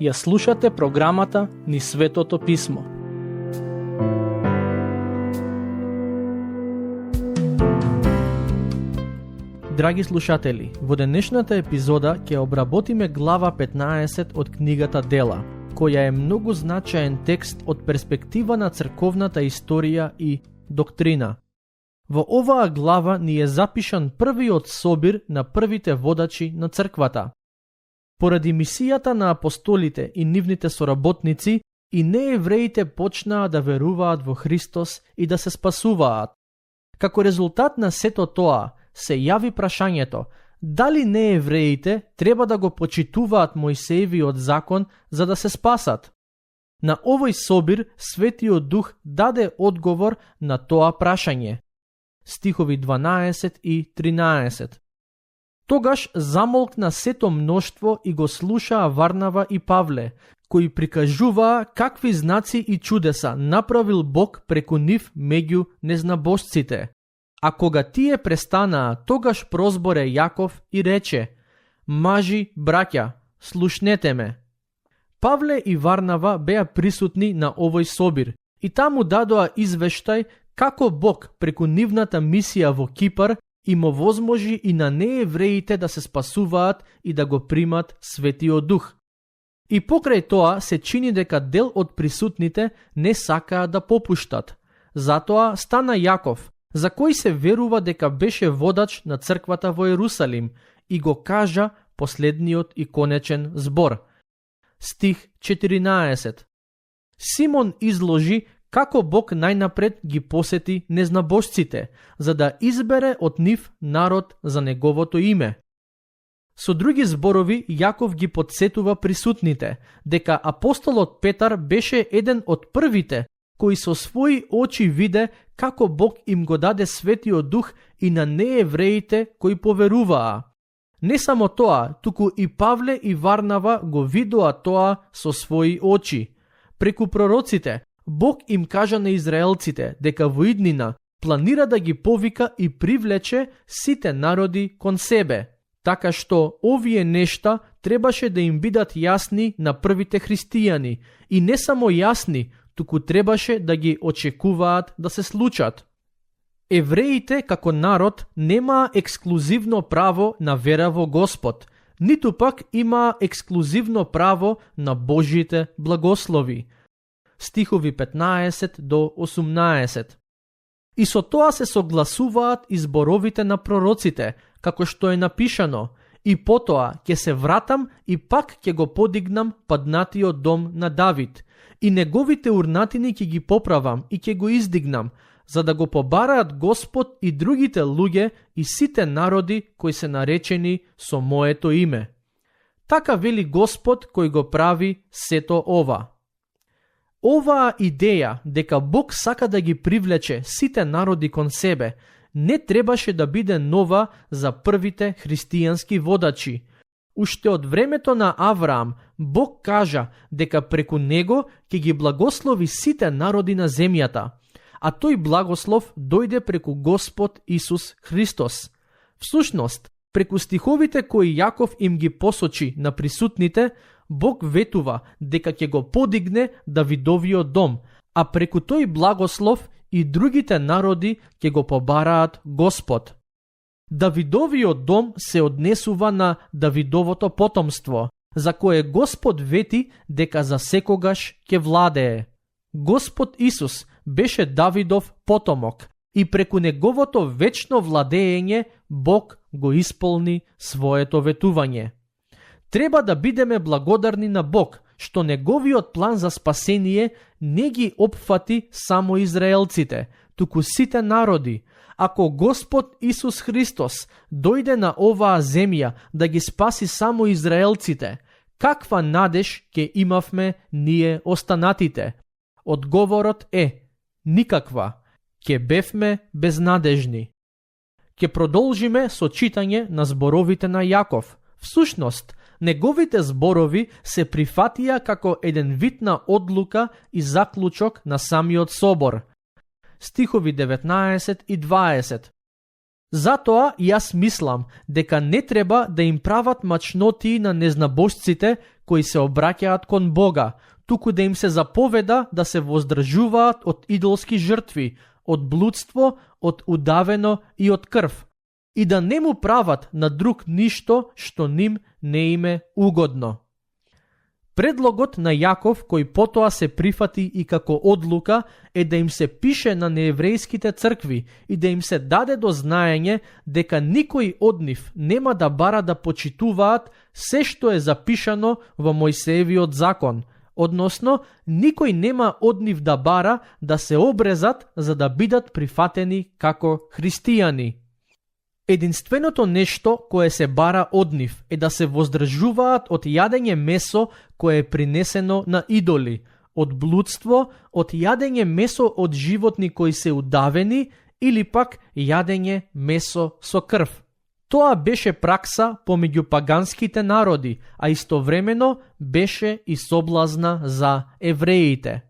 Ја слушате програмата Низ Светото Писмо. Драги слушатели, во денешната епизода ќе обработиме глава 15 од книгата Дела, која е многу значаен текст од перспектива на црковната историја и доктрина. Во оваа глава ни е запишан првиот собир на првите водачи на црквата. Поради мисијата на апостолите и нивните соработници, и неевреите почнаа да веруваат во Христос и да се спасуваат. Како резултат на сето тоа, се јави прашањето, дали неевреите треба да го почитуваат Мојсеевиот закон за да се спасат? На овој собир Светиот Дух даде одговор на тоа прашање. Стихови 12 и 13. Тогаш замолкна сето мноштво и го слушаа Варнава и Павле, кои прикажуваа какви знаци и чудеса направил Бог преку нив меѓу незнабожците. А кога тие престанаа, тогаш прозборе Јаков и рече: „Мажи, браќа, слушнете ме." Павле и Варнава беа присутни на овој собир и таму дадоа извештај како Бог преку нивната мисија во Кипар им овозможи и на неевреите да се спасуваат и да го примат Светиот Дух. И покрај тоа се чини дека дел од присутните не сакаа да попуштат. Затоа стана Јаков, за кој се верува дека беше водач на црквата во Ерусалим, и го кажа последниот и конечен збор. Стих 14. Симон изложи како Бог најнапред ги посети незнабожците, за да избере од нив народ за неговото име. Со други зборови, Јаков ги подсетува присутните, дека апостолот Петар беше еден од првите, кои со своји очи виде како Бог им го даде Светиот Дух и на неевреите кои поверуваа. Не само тоа, туку и Павле и Варнава го видоа тоа со своји очи. Преку пророците, Бог им кажа на израелците дека во иднина планира да ги повика и привлече сите народи кон себе, така што овие нешта требаше да им бидат јасни на првите христијани, и не само јасни, туку требаше да ги очекуваат да се случат. Евреите како народ немаа ексклузивно право на вера во Господ, ниту пак имаа ексклузивно право на Божите благослови. Стихови 15 до 18. И со тоа се согласуваат и зборовите на пророците, како што е напишано: „И потоа ќе се вратам и пак ќе го подигнам паднатиот дом на Давид, и неговите урнатини ќе ги поправам и ќе го издигнам, за да го побараат Господ и другите луѓе и сите народи кои се наречени со моето име." Така вели Господ кој го прави сето ова. Оваа идеја дека Бог сака да ги привлече сите народи кон себе не требаше да биде нова за првите христијански водачи. Уште од времето на Авраам, Бог кажа дека преку него ќе ги благослови сите народи на земјата, а тој благослов дојде преку Господ Исус Христос. Всушност, преку стиховите кои Јаков им ги посочи на присутните, Бог ветува дека ќе го подигне Давидовиот дом, а преку тој благослов и другите народи ќе го побараат Господ. Давидовиот дом се однесува на Давидовото потомство, за кое Господ вети дека за секогаш ќе владее. Господ Исус беше Давидов потомок и преку неговото вечно владење Бог го исполни своето ветување. Треба да бидеме благодарни на Бог, што неговиот план за спасение не ги опфати само израелците, туку сите народи. Ако Господ Исус Христос дојде на оваа земја да ги спаси само израелците, каква надеж ќе имавме ние останатите? Одговорот е никаква. Ќе бевме безнадежни. Ќе продолжиме со читање на зборовите на Јаков. Всушност, неговите зборови се прифатија како еден вид на одлука и заклучок на самиот собор. Стихови 19 и 20. Затоа јас мислам дека не треба да им прават мачноти на незнабожците кои се обраќаат кон Бога, туку да им се заповеда да се воздржуваат од идолски жртви, од блудство, од удавено и од крв, и да не му прават на друг ништо што ним не им е угодно. Предлогот на Јаков, кој потоа се прифати и како одлука, е да им се пише на нееврејските цркви и да им се даде до знаење дека никој од нив нема да бара да почитуваат се што е запишано во Мојсеевиот закон, односно никој нема од нив да бара да се обрезат за да бидат прифатени како христијани. Единственото нешто кое се бара од нив е да се воздржуваат од јадење месо кое е принесено на идоли, од блудство, од јадење месо од животни кои се удавени или пак јадење месо со крв. Тоа беше пракса помеѓу паганските народи, а истовремено беше и соблазна за евреите.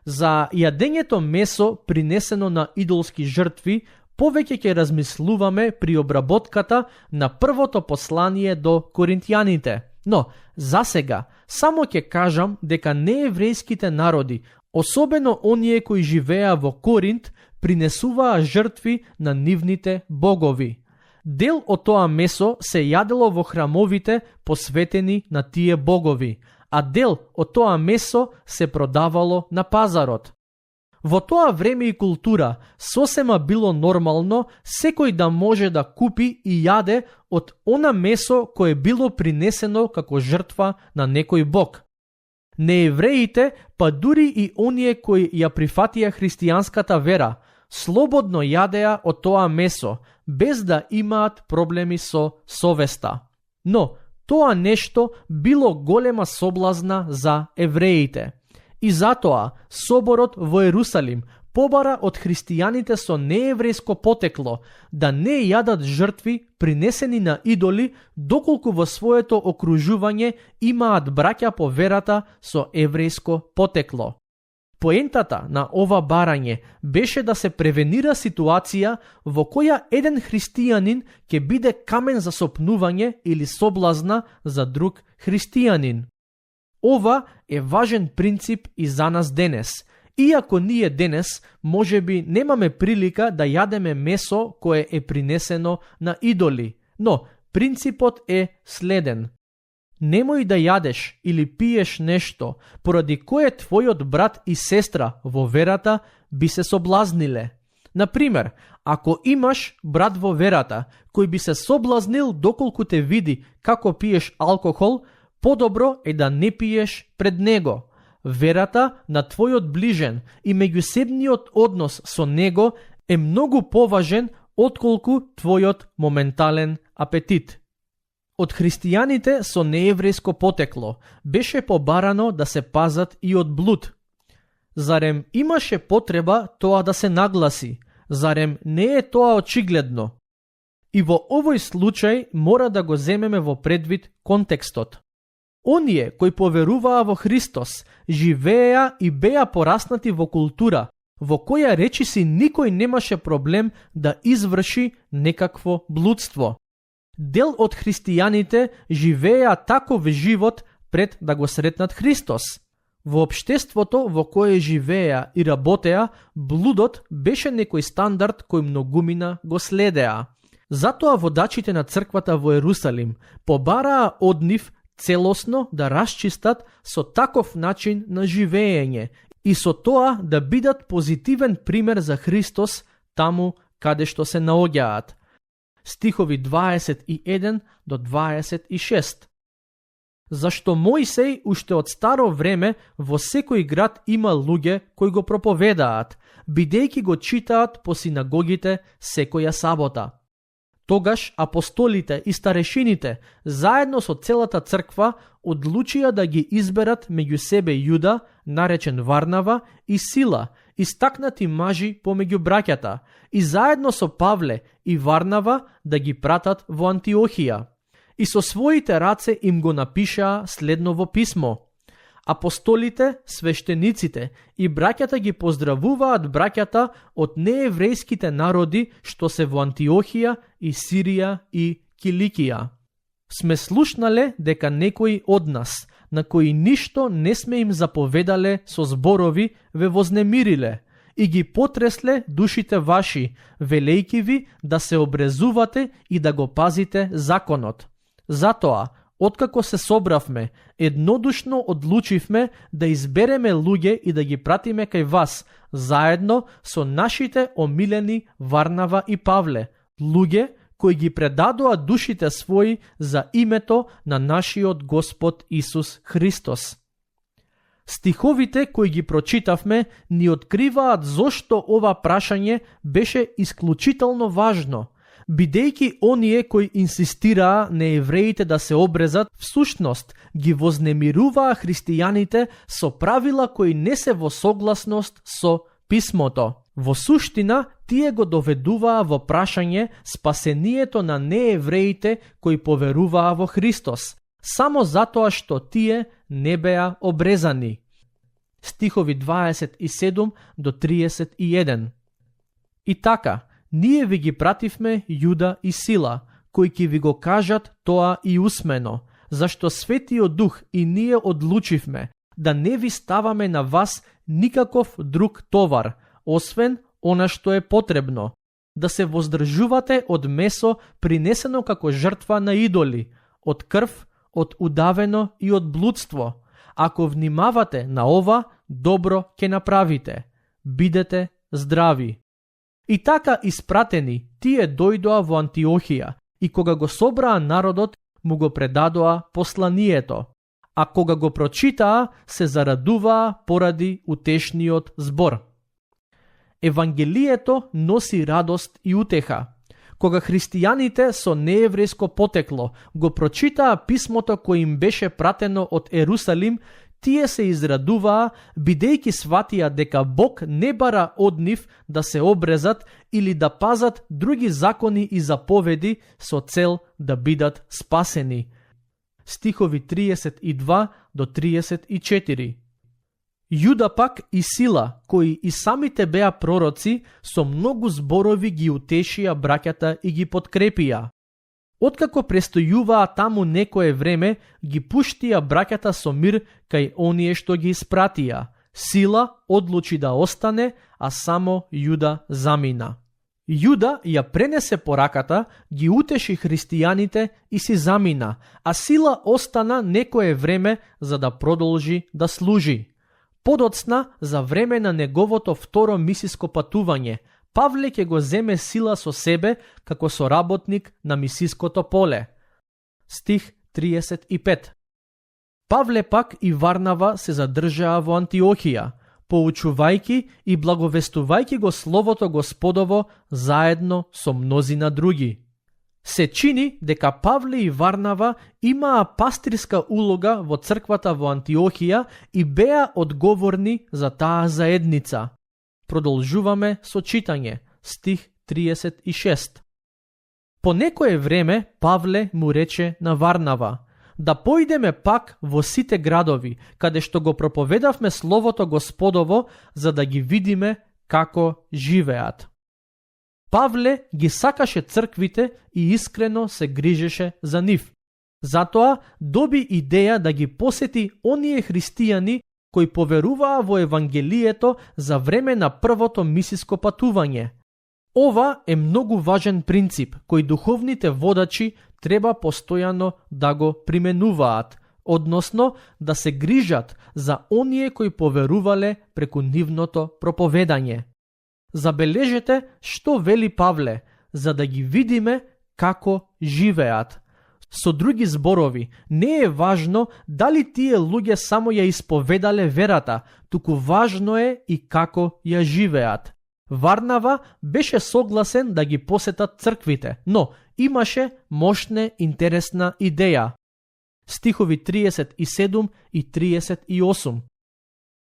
За јадењето месо принесено на идолски жртви повеќе ќе размислуваме при обработката на првото послание до Коринтијаните. Но, за сега, само ќе кажам дека нееврејските народи, особено оние кои живеа во Коринт, принесуваа жртви на нивните богови. Дел од тоа месо се јадело во храмовите посветени на тие богови, а дел од тоа месо се продавало на пазарот. Во тоа време и култура сосема било нормално секој да може да купи и јаде од она месо кое било принесено како жртва на некој бог. Неевреите, па дури и оние кои ја прифатија христијанската вера, слободно јадеа од тоа месо, без да имаат проблеми со совеста. Но тоа нешто било голема соблазна за евреите. И затоа соборот во Ерусалим побара од христијаните со нееврејско потекло да не јадат жртви принесени на идоли доколку во своето окружување имаат браќа по верата со еврејско потекло. Поентата на ова барање беше да се превенира ситуација во која еден христијанин ќе биде камен за сопнување или соблазна за друг христијанин. Ова е важен принцип и за нас денес. Иако ние денес можеби немаме прилика да јадеме месо кое е принесено на идоли, но принципот е следен. Немој да јадеш или пиеш нешто поради кое твојот брат и сестра во верата би се соблазниле. Например, ако имаш брат во верата кој би се соблазнил доколку те види како пиеш алкохол, подобро е да не пиеш пред него. Верата на твојот ближен и меѓусебниот однос со него е многу поважен отколку твојот моментален апетит. Од христијаните со нееврејско потекло беше побарано да се пазат и од блуд. Зарем имаше потреба тоа да се нагласи? Зарем не е тоа очигледно? И во овој случај мора да го земеме во предвид контекстот. Оние кои поверуваа во Христос, живееа и беа пораснати во култура, во која речиси никој немаше проблем да изврши некакво блудство. Дел од христијаните живееа таков живот пред да го сретнат Христос. Во општеството во кое живееа и работеа, блудот беше некој стандард кој многумина го следеа. Затоа водачите на црквата во Ерусалим побараа од нив целосно да расчистат со таков начин на живеење и со тоа да бидат позитивен пример за Христос таму каде што се наоѓаат. Стихови 21 до 26. Зашто Мојсей уште од старо време во секој град има луѓе кои го проповедаат, бидејќи го читаат по синагогите секоја сабота. Тогаш апостолите и старешините, заедно со целата црква, одлучија да ги изберат меѓу себе Јуда, наречен Варнава, и Сила, истакнати мажи помеѓу браќата, и заедно со Павле и Варнава да ги пратат во Антиохија. И со своите раце им го напишаа следново писмо. Апостолите, свештениците и браќата ги поздравуваат браќата од нееврејските народи што се во Антиохија и Сирија и Киликија. Сме слушнале дека некои од нас, на кои ништо не сме им заповедале со зборови, ве вознемириле и ги потресле душите ваши, велејки ви да се обрезувате и да го пазите законот. Затоа, откако се собравме, еднодушно одлучивме да избереме луѓе и да ги пратиме кај вас, заедно со нашите омилени Варнава и Павле, луѓе кои ги предадоа душите своји за името на нашиот Господ Исус Христос. Стиховите кои ги прочитавме ни откриваат зошто ова прашање беше исклучително важно, бидејќи оние кои инсистираа неевреите да се обрезат, всушност ги вознемируваа христијаните со правила кои не се во согласност со писмото. Во суштина, тие го доведуваа во прашање спасението на неевреите кои поверуваа во Христос, само затоа што тие не беа обрезани. Стихови 27 до 31. И така, ние ви ги пративме Јуда и Сила, кои ќе ви го кажат тоа и усмено, зашто Светиот Дух и ние одлучивме да не ви ставаме на вас никаков друг товар, освен она што е потребно, да се воздржувате од месо принесено како жртва на идоли, од крв, од удавено и од блудство. Ако внимавате на ова, добро ќе направите. Бидете здрави. И така испратени, тие дојдоа во Антиохија и кога го собраа народот, му го предадоа посланието, а кога го прочитаа, се зарадуваа поради утешниот збор. Евангелието носи радост и утеха. Кога христијаните со нееврејско потекло го прочитаа писмото кој им беше пратено од Ерусалим, тие се израдуваа, бидејќи сватија дека Бог не бара од нив да се обрезат или да пазат други закони и заповеди со цел да бидат спасени. Стихови 32 до 34. Јуда пак и Сила, кои и самите беа пророци, со многу зборови ги утешија браќата и ги подкрепија. Откако престојуваа таму некое време, ги пуштија браќата со мир кај оние што ги испратија. Сила одлучи да остане, а само Јуда замина. Јуда ја пренесе пораката, ги утеши христијаните и си замина, а Сила остана некое време за да продолжи да служи. Подоцна, за време на неговото второ мисиско патување, Павле ќе го земе Сила со себе како соработник на мисиското поле. Стих 35. Павле пак и Варнава се задржаа во Антиохија, поучувајќи и благовестувајќи го Словото Господово заедно со мнозина други. Се чини дека Павле и Варнава имаа пастирска улога во црквата во Антиохија и беа одговорни за таа заедница. Продолжуваме со читање, стих 36. По некое време Павле му рече на Варнава: да појдеме пак во сите градови, каде што го проповедавме Словото Господово, за да ги видиме како живеат. Павле ги сакаше црквите и искрено се грижеше за нив. Затоа доби идеја да ги посети оние христијани кои поверуваа во Евангелието за време на првото мисиско патување. Ова е многу важен принцип кој духовните водачи треба постојано да го применуваат, односно да се грижат за оние кои поверувале преку нивното проповедање. Забележете што вели Павле, за да ги видиме како живеат. Со други зборови, не е важно дали тие луѓе само ја исповедале верата, туку важно е и како ја живеат. Варнава беше согласен да ги посетат црквите, но имаше мощна интересна идеја. Стихови 37 и 38.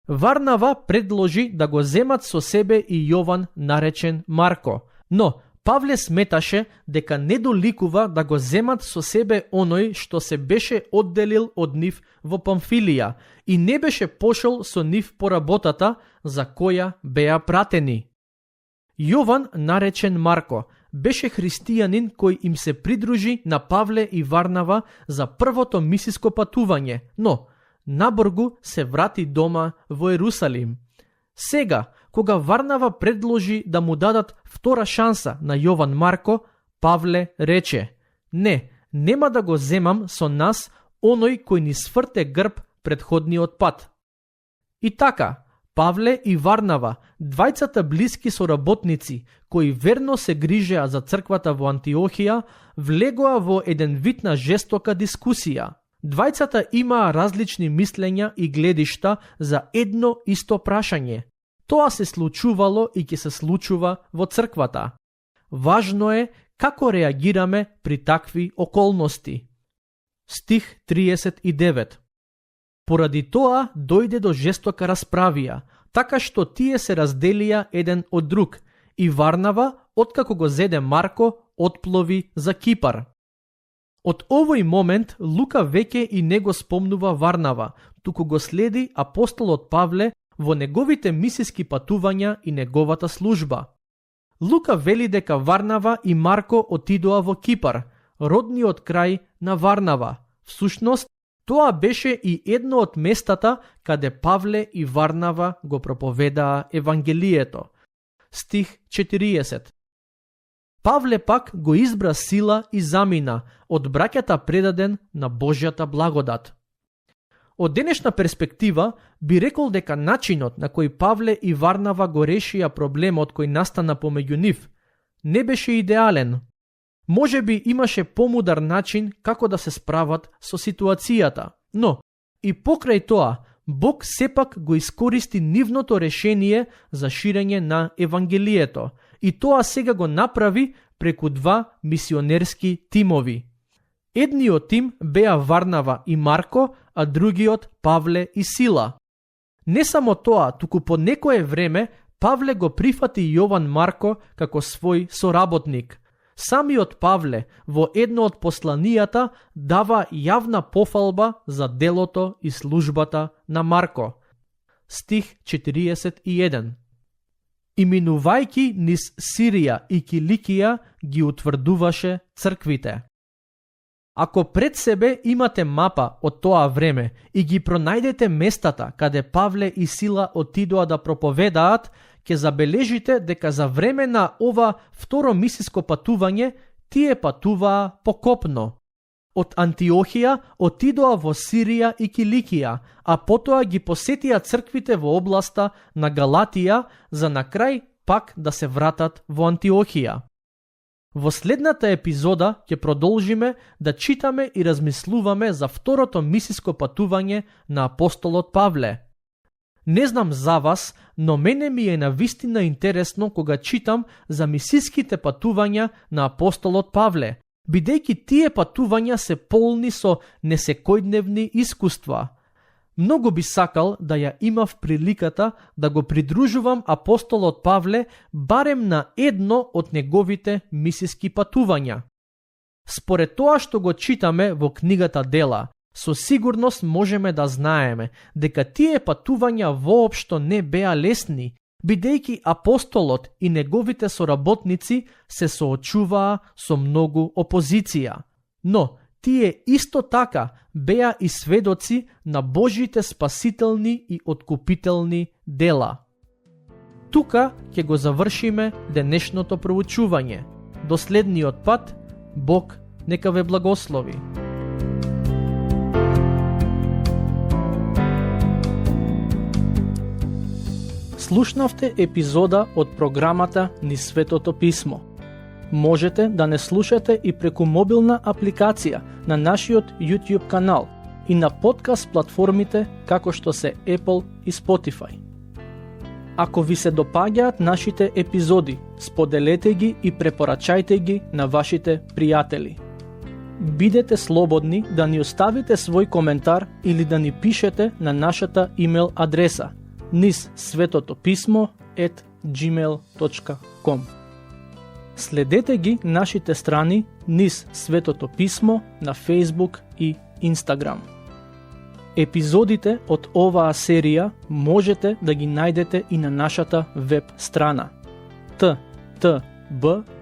Варнава предложи да го земат со себе и Јован наречен Марко, но Павле сметаше дека не доликува да го земат со себе оној што се беше одделил од нив во Памфилија и не беше пошел со нив по работата за која беа пратени. Јован, наречен Марко, беше христијанин кој им се придружи на Павле и Варнава за првото мисиско патување, но набргу се врати дома во Ерусалим. Сега, кога Варнава предложи да му дадат втора шанса на Јован Марко, Павле рече: "Не, нема да го земам со нас оној кој ни сврте грб предходниот пат." И така, Павле и Варнава, двајцата блиски соработници кои верно се грижеа за црквата во Антиохија, влегоа во еден вид на жестока дискусија. Двајцата имаа различни мислења и гледишта за едно исто прашање. Тоа се случувало и ќе се случува во црквата. Важно е како реагираме при такви околности. Стих 39. Поради тоа дојде до жестока расправија, така што тие се разделија еден од друг, и Варнава, откако го зеде Марко, отплови за Кипар. Од овој момент Лука веќе и не го спомнува Варнава, туку го следи апостолот Павле во неговите мисиски патувања и неговата служба. Лука вели дека Варнава и Марко отидоа во Кипар, родниот крај на Варнава. Всушност, тоа беше и едно од местата каде Павле и Варнава го проповедаа Евангелието. Стих 40. Павле пак го избра сила и замина од браќата предаден на Божјата благодат. Од денешна перспектива би рекол дека начинот на кој Павле и Варнава го решија проблемот кој настана помеѓу нив не беше идеален. Може би имаше помудар начин како да се справат со ситуацијата, но и покрај тоа Бог сепак го искористи нивното решение за ширење на Евангелието и тоа сега го направи преку два мисионерски тимови. Едниот тим беа Варнава и Марко, а другиот Павле и Сила. Не само тоа, туку по некое време Павле го прифати Јован Марко како свој соработник. Самиот Павле во едно од посланијата дава јавна пофалба за делото и службата на Марко. Стих 41. И минувајќи низ Сирија и Киликија ги утврдуваше црквите. Ако пред себе имате мапа од тоа време и ги пронајдете местата каде Павле и Сила отидоа да проповедаат, ќе забележите дека за време на ова второ мисиско патување тие патуваа по копно. Од Антиохија отидоа во Сирија и Киликија, а потоа ги посетија црквите во областа на Галатија за на крај пак да се вратат во Антиохија. Во следната епизода ќе продолжиме да читаме и размислуваме за второто мисиско патување на апостолот Павле. Не знам за вас, но мене ми е навистина интересно кога читам за мисиските патувања на апостолот Павле, бидејќи тие патувања се полни со несекојдневни искуства. Многу би сакал да ја имав приликата да го придружувам апостолот Павле барем на едно од неговите мисиски патувања. Според тоа што го читаме во книгата Дела, со сигурност можеме да знаеме дека тие патувања воопшто не беа лесни, бидејќи апостолот и неговите соработници се соочуваа со многу опозиција. Но тие исто така беа и сведоци на Божите спасителни и откупителни дела. Тука ќе го завршиме денешното проучување. До следниот пат, Бог нека ве благослови. Слушнавте епизода од програмата Низ Светото Писмо. Можете да не слушате и преку мобилна апликација на нашиот YouTube канал и на подкаст платформите како што се Apple и Spotify. Ако ви се допаѓаат нашите епизоди, споделете ги и препорачајте ги на вашите пријатели. Бидете слободни да ни оставите свој коментар или да ни пишете на нашата имейл адреса nizsvetotopисmo@gmail.com. Следете ги нашите страни низ Светото писмо на Facebook и Instagram. Епизодите од оваа серија можете да ги најдете и на нашата веб страна ttb.twr.org.